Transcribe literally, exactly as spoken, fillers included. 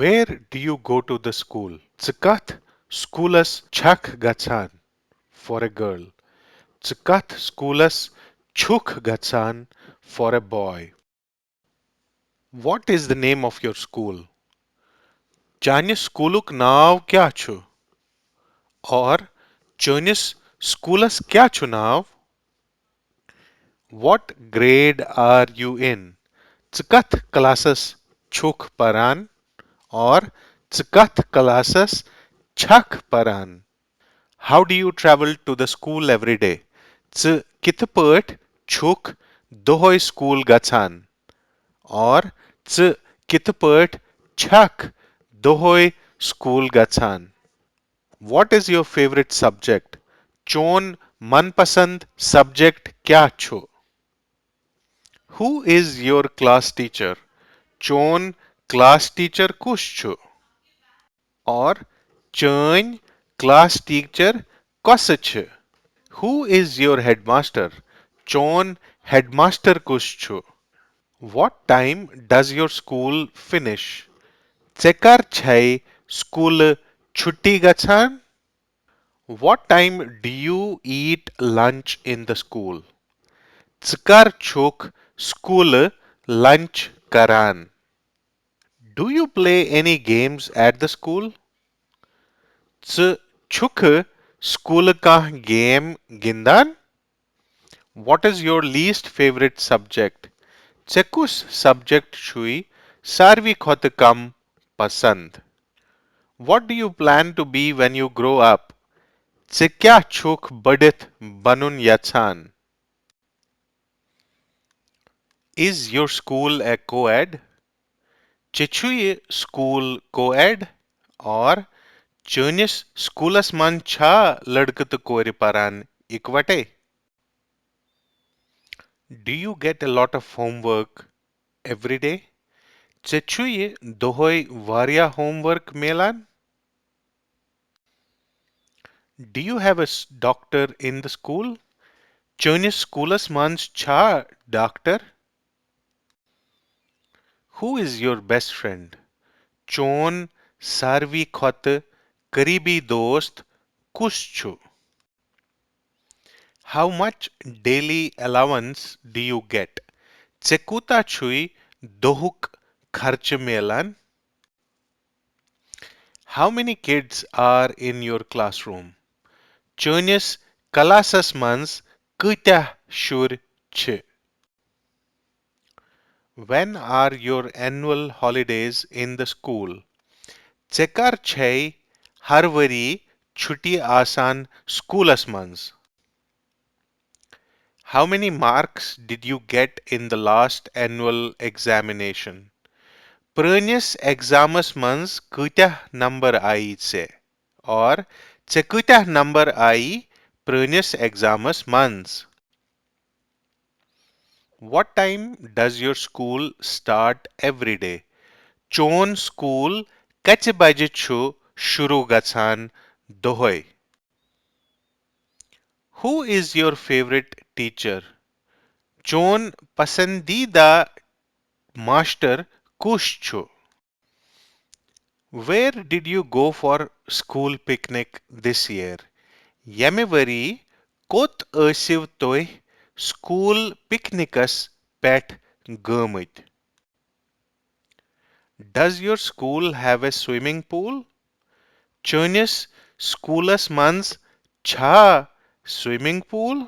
Where do you go to the school? ژٕ کتھ سکولس چھکھ گژھان؟ For a girl. ژٕ کتھ سکولس چھُکھ گژھان؟ For a boy. What is the name of your school? چانہِ سکولُک ناو کیٛاہ چھُ؟ Or چٲنِس سکولس کیٛاہ چھُ ناو؟ What grade are you in? ژٕ کتھ کلاسس چھُکھ پران؟ Or ژٕ کتھ کلاسس چھکھ پران؟ How do you travel to the school every day? ژٕ کِتھ پٲٹھۍ چھُکھ دۄہے سکول گژھان؟ Or ژٕ کِتھ پٲٹھۍ چھکھ دۄہے سکول گژھان؟ What is your favorite subject? چون من پسند سبجیکٹ کیٛاہ چھُ؟ Who is your class teacher? چون کلاس ٹیچر کُس چھُ؟ Or چٲنۍ کلاس ٹیچر کۄسہٕ چھِ؟ Who is your headmaster? چون ہیڈ ماسٹر کُس چھُ؟ What time does your school finish? ژےٚ کر چھے سکوٗلہٕ چھُٹی گژھان؟ What time do you eat lunch in the school? ژٕ کر چھُکھ سکوٗلہٕ لنچ کران؟ Do you play any games at the school? ژٕ چھُکھٕ سکوٗلہٕ کانٛہہ گیم گِنٛدان؟ What is your least favorite subject? ژےٚ کُس سبجیکٹ چھُے ساروی کھۄتہٕ کم پسند؟ What do you plan to be when you grow up? ژٕ کیٛاہ چھُکھ بٔڑِتھ بنُن یژھان؟ Is your school a co-ed? ژےٚ چھُ یہِ سکوٗل کو ایڈ؟ اور چٲنِس سکوٗلس منٛز چھا لڑکہٕ تہٕ کورِ پران اِکوٹے؟ Do you get a lot of homework every day? ژےٚ چھُ یہِ دۄہے واریاہ ہوم ورک میلان؟ Do you have a s- doctor in the school? چٲنِس سکوٗلس منٛز چھا doctor? Who is your best friend? چون ساروی کھۄتہٕ قریبی دوست کُس چھُ؟ How much daily allowance do you get? ژےٚ کوٗتاہ چھُے دۄہُک خرچہٕ میلان؟ How many kids are in your classroom? چٲنِس کلاسس منٛز کۭتیاہ شُرۍ چھِ؟ When are your annual holidays in the school? ژےٚ کر چھے ہر ؤری چھُٹی آسان سکوٗلس منٛز؟ How many marks did you get in the last annual examination? پرٲنِس ایگزامس منٛز کۭتیاہ نمبر آیی ژےٚ؟ اور ژےٚ کۭتیاہ نمبر آیی پرٲنِس ایگزامس منٛز؟ What time does your school start every day? چون سکوٗل کژِ بجہِ چھُ شروع گژھان دۄہے؟ Who is your favorite teacher? چون پسندیدہ ماسٹر کُس چھُ؟ Where did you go for school picnic this year? ییٚمہِ ؤری کوٚت ٲسِو تُہۍ سکوٗل پکنکس پٮ۪ٹھ گٲمٕتۍ؟ Does your school have a swimming pool? چٲنِس سکوٗلس منٛز چھا سوئمنگ پول؟